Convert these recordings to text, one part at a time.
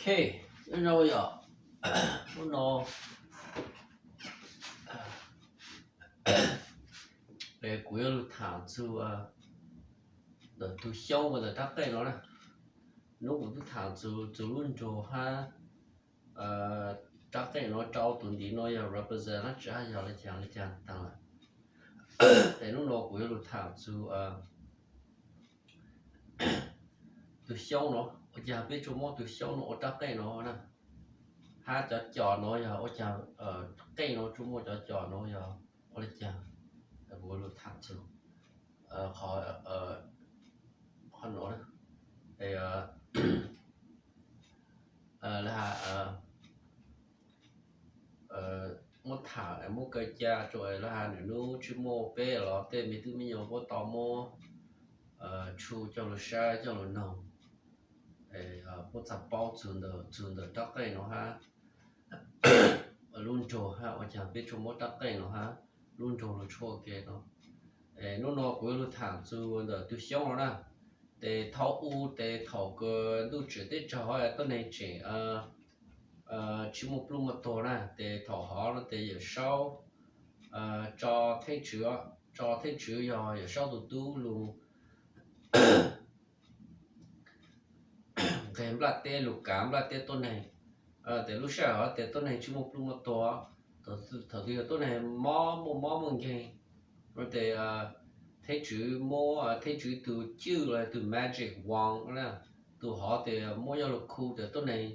Ok, nyob zoo yom, hnub no kuv yuav lug tham txug ntawm tug xyoob ua ntawm rab qeej no na. Hnub kuv twb tham txug txug lub nroog hab rab qeej no rau tus ntiv no yog represent hab tsi hab yog le caag le caag taag lawm. Ces hnub no kuv yuav lug tham txug tug xyoob no, ua caag peb tsuas muab tug xyoob no ua rab qeej no na, hab cov co no yog ua caag qeej no tsuas muaj cov co no yog ua le caag. Kuv lug tham txug qhov, qhov no, lawv has muab tham muab kaw ca rua lawv has nwg nub tsi muaj peb los tej me tub me nyuam puab tau muab tshu coj lug saib coj lug noog, puab txhaj paub txug ntawm rab qeej no hab lub nroog hab ua caag peb tsuas muab rab qeej no hab lub nroog lug tshuaj ke no. Hnub no kuv yuav lug tham txug ntawm tug xyoob no na. Tes thaum u tes thaum kws ntuj tsim teb tsaug tuab neeg tseem tsi muaj pluj muaj tuag na, tes thaum hov no tes Yawm Saub tso Theej Tswv, tso Theej Tswv yog Yawm Saub tug tub lug nqeg nplaj teb lug kav nplaj teb tuab neeg. Tes lub sij hawm hov tes tuab neeg tsi muaj pluj muaj tuag, thaum twg yog tuab neeg mob muaj mob muaj nkeeg, tes Theej Tswv muab Theej Tswv tug cwj los tug magic wand na, tug hov tes muab coj lug khu tes tuab neeg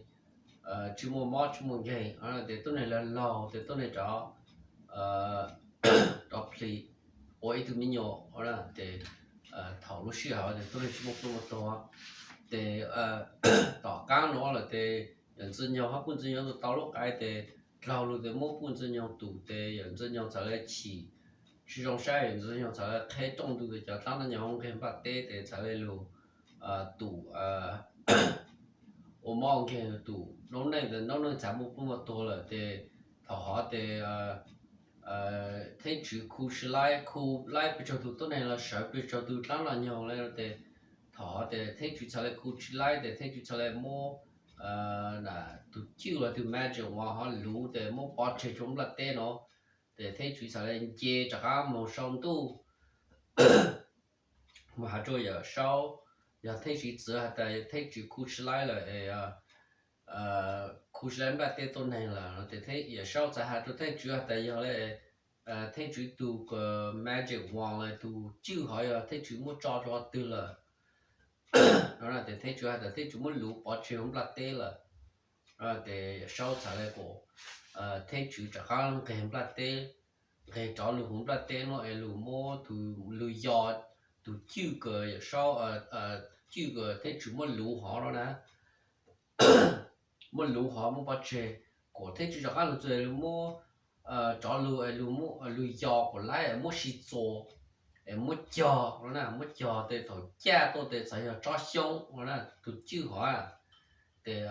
tsi muaj mob tsi muaj nkeeg, tes tuab neeg laug laug tes tuab neeg rov rov plhis ua ib tug me nyuam. Tes thaum lub sij hawm tes tuab neeg tsi muaj pluj muaj tuag, tes tom qaab no lawm tes yawm Ntxwg Nyoog hab Puj Ntxwg Nyoog tau lub qai tes dlaug lug tes muab Puj Ntxwg Nyoog tum tes yawm Ntxwg Nyoog txhad le chim tsi zoo saib, yawm Ntxwg Nyoog txhad le qheb rooj ntug tes cov dlaab noj nyoog nqeg nplaj teb tes txhad le lug tum ua mob nkeeg lug tum noob neej, noob neej txhad muaj pluj muaj tuag lawm tes thaum hov tes Theej Tswv khu tsi laib, khu laib pes tsawg tug tuab neeg los sawv pes tsawg tug dlaab noj nyoog le tes thaum hov tes Theej Tswv txhad le khu tsi laib tes Theej Tswv txhad le muab tug cwj los tug magic wand hov luv tes muab pov tseg rua nplaj teb no, tes Theej Tswv txhad le nce rov qaab moog sau ntuj moog has rua Yawm Saub, yog Theej Tswv txwv has tas Theej Tswv khu tsi laib lawm es khu tsi laib nplaj teb tuab neeg lawm no tes Yawm Saub txhad has rua Theej Tswv has tas yog le Theej Tswv tug magic wand los tug cwj hov yog Theej Tswv muab tso rua qhov twg lawm no tes Theej Tswv has tas Theej Tswv muab luv pov tseg huv nplaj teb lawm. Tes Yawm Saub txhad le kuas Theej Tswv rov qaab nqeg nplaj teb, nqeg rov lug huv nplaj teb no es lug muab tug, lug yos tug cwj kws Yawm Saub, cwj kws Theej Tswv muab luv hov no na, muab luv hov muab pov tseg, kuas Theej Tswv rov qaab lug txug lug muab rov lug, lug yos kuas laib muab si txuas es muab cog no na, muab cog tes thaum caj tuaj tes txhad yog tsob xyoob no na tug cwj hov. Tes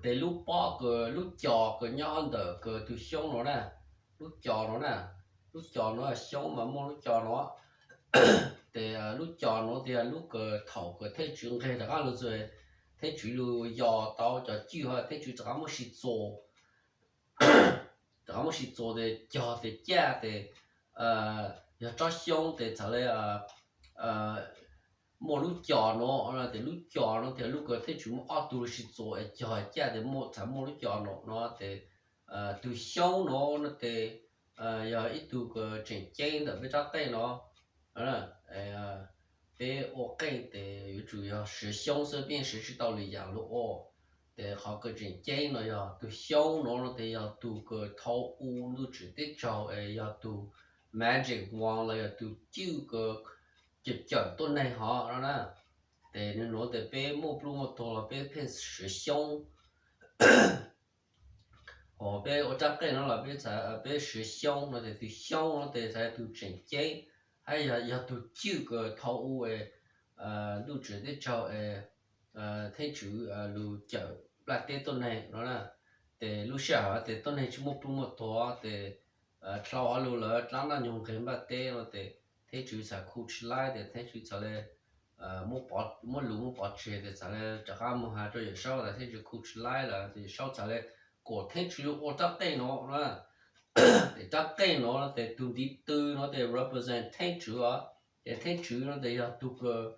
tes lub pob kws lub co kws nyob ntawm kws tug xyoob no na, lub co no na, lub co no xyoob mas muaj lub co no, tes lub co no tes yog lub kws thaum kws Theej Tswv nqeg rov qaab lug txug, Theej Tswv lug yos tau cov cwj hov Theej Tswv rov qaab muab si txuas, rov qaab muab si txuas tes cog tes caj tes yog tsob xyoob tes txhad le muaj lub co no, tes lub co no tes lub kws Theej Tswv muab ob tug lug si txuas es cog caj tes muaj, txhad muaj lub co no no tes tug xyoob no no tes yog ib tug kws tseem ceeb ntawm peb rab qeej no. Peb ua qeej tes yuav tsum yog siv xyoob xwb, peb yeej siv tsi tau lwm yaam lug ua. Tes qhov kws tseem ceeb no yog tug xyoob no no tes yog tug kws thau u ntuj tsim teb tsaug es yog tug magic wand los yog tug cwj kws cawm cawm tuab neeg hov no na. Tes nwg nuav tes peb muaj pluj muaj tuag los peb pheej siv xyoob. Hos peb ua rab qeej no los peb, peb siv xyoob no tes tug xyoob no tes txhad tug tseem ceeb, hab yog tug cwj kws thau u es ntuj tsim teb tsaug es Theej Tswv lug cawm nplaj teb tuab neeg no na. Tes lub sij hawm tes tuab neeg tsi muaj pluj muaj tuag tes dlhau hov lug lawm dlaab noj nyoog nqeg nplaj teb no tes Theej Tswv txhad khu tsi laib tes Theej Tswv txhad le muab lus muab pov tseg tes txhad le rov qab moog has rua Yawm Saub tas Theej Tswv khu tsi laib lawm tes Yawm Saub txhad le kuas Theej Tswv lug ua rab qeej no na. Tes rab qeej no tes tug ntiv tw no tes represent Theej Tswv os. Ces Theej Tswv no tes yog tug kws,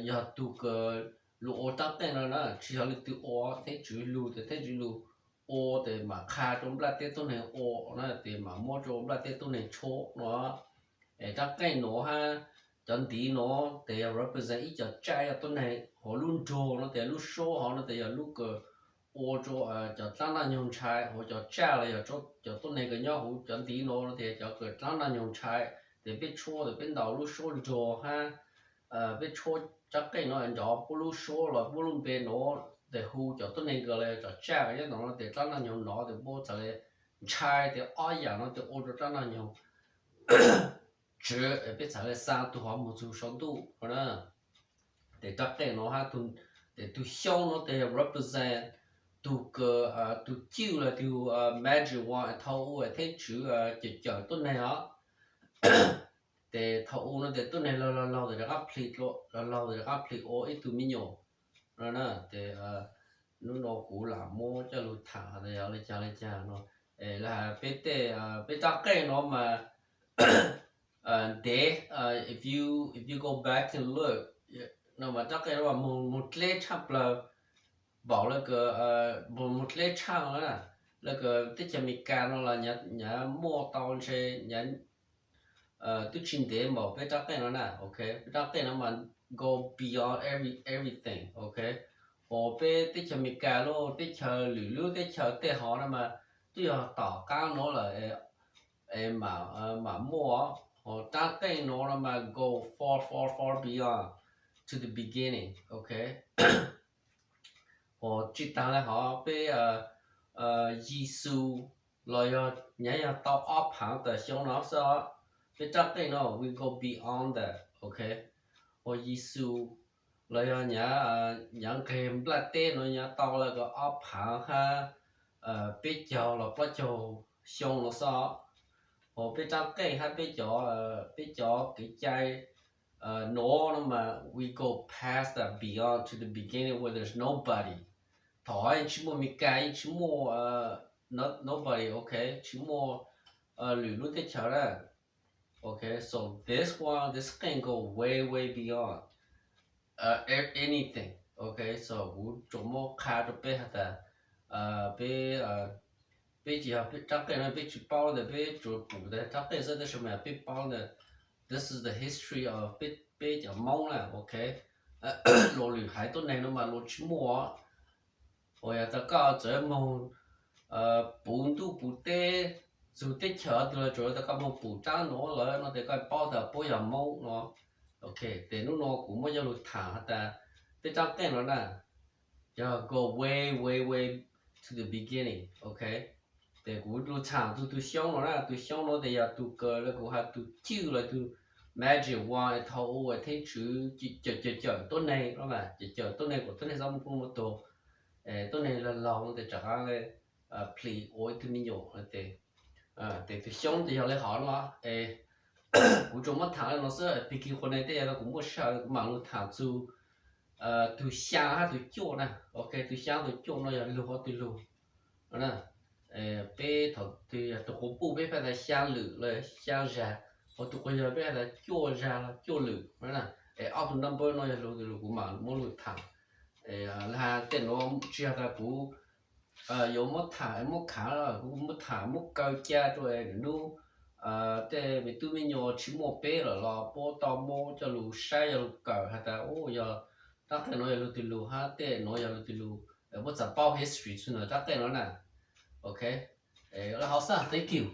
yog tug kws lug ua rab qeej no na, tsi yog leej twg ua, Theej Tswv lug tes Theej Tswv lug ua tes mam qha rua nplaj teb tuab neeg ua na, tes mam muab rua nplaj teb tuab neeg tshuab no. Es rab qeej no hab cov ntiv no tes yog represent ib co tsaj ib co tuab neeg, hauv lub nruag no tes lub suab hov no tes yog lub kws ua rua cov dlaab noj nyoog ntshai, hauv cov tsaj los yog cov tuab neeg kws nyob huv cov ntiv no no tes cov kws dlaab noj nyoog ntshai. Tes peb tshuab tes peb ntaus lub suab nruag hab peb tshuab rab qeej no nrov puab lub suab los puab lub npe no tes hu cov tuab neeg kws los yog cov tsaj kws nyob no no tes dlaab noj nyoog no tes puab txhad le ntshai tes ob yaam no tes ua rua dlaab noj nyoog tsw, peb txhad le xaa tug hov moog txug sau ntuj no na. Tes rab qeej no hab tes tug xyoob no tes represent tug kws, tug cwj los tug magic wand, thaum u Theej Tswv cawm cawm tuab neeg os. Tes thaum u no tes tuab neeg laug laug laug tes rov qab plhis, laug laug tes rov qab plhis ua ib tug me nyuam no na. Tes nub no kuv lam muab coj lug thaam tas yog le caag le caag no. Es peb tej, peb rab qeej no mas ntev, if you, if you go back and look, no mas rab qeej no mas moog dleb tshaaj plawg, npaum le kws, moog dleb tshaaj na, le kws teb chaws Amelikas no los nyav muaj tau ntshe nyav twb tsi ntev npaum peb rab qeej no na, ok. Peb rab qeej no mas go beyond every, everything, ok. Hos peb teb chaws Amelikas lub teb chaws, lwm lub teb chaws tej hov no mas twb yog tom qab no lawm es mam muaj. Hos rab qeej no no mas go far, far, far beyond to the beginning, ok. Hos tsi taag le hov peb Yexus los yog nyav yog tau ob phaav tawm xyoo no xwb, peb rab qeej no we go beyond that, ok. Hos Yexus los yog nyav, nyav nqeg nplaj teb no nyav tau le kws ob phaav hab peb caug los plaub caug xyoo no xwb. Hos peb rab qeej hab peb cov, peb cov kev cai no no mas we go past that, beyond to the beginning where there's nobody. Thaum hov yeej tsi muaj Amelikas, yeej tsi muaj nobody, ok, tsi muaj lwm lub teb chaws na. Ok, so this one, this qeej go way, way beyond anything. Ok, so kuv tsuas muab qha rua peb has tas peb, peb tsi yog rab qeej no peb tsi paub ntawm, peb tsuas pum tas rab qeej xwb, tab sis mas peb paub ntawm this is the history of peb, peb cov Moob na, ok. Luas lwm haiv tuab neeg no mas luas tsi muaj. Uas yog tas koj txawm moog puv ntuj puv teb, txug teb chaws twg los tsuas tas koj moog pum rab no lawm no tes koj paub tas puab yog Moob no. Ok, tes nub no kuv muab coj lug thaam has tas peb rab qeej no na yog go way, way, way to the beginning, ok. Tes kuv lug thaam txug tug xyoob no na, tug xyoob no tes yog tug kws le kuv has tug cwj los tug magic wand, thaum u Theej Tswv cawm, cawm, cawm tuab neeg no mas, cawm, cawm tuab neeg kuas tuab neeg txhob muaj ploj muaj tuag, tuab neeg laug laug no tes rov qab le plhis ua ib tug me nyuam tes, tes tug xyoob tes yog le hov no. Es kuv tsuas muab thaam le no xwb, pig kig qhua ne tej yog kuv muaj sij hawm kuv mam lug thaam txug tug xyaa hab tug cuaj na. Ok, tug xyaa tug cuaj no yog lug ob tug lug no na. Peb thaum twg yog tug quas puj peb has tas xyaa lwm los xyaa zag, hos tug quas yawg peb has tas cuaj zag los cuaj lwm no na. Es ob tug number no yog lug tug lug kuv mam muab lug thaam. Has tej nuav tsi yog tas kuv yuav muab thaam muab khaav, kuv muab thaam muab kaw ca rua es nub tej me tub me nyuam tsi muaj peb lawm los puab tau muab coj lug saib coj lug kawm has tas yog rab qeej nuav yog lug tug lug hab tej nuav yog lug tug lug, puab txhad paub history txug ntawm rab qeej nuav na. Ok, le hov xwb, thank you.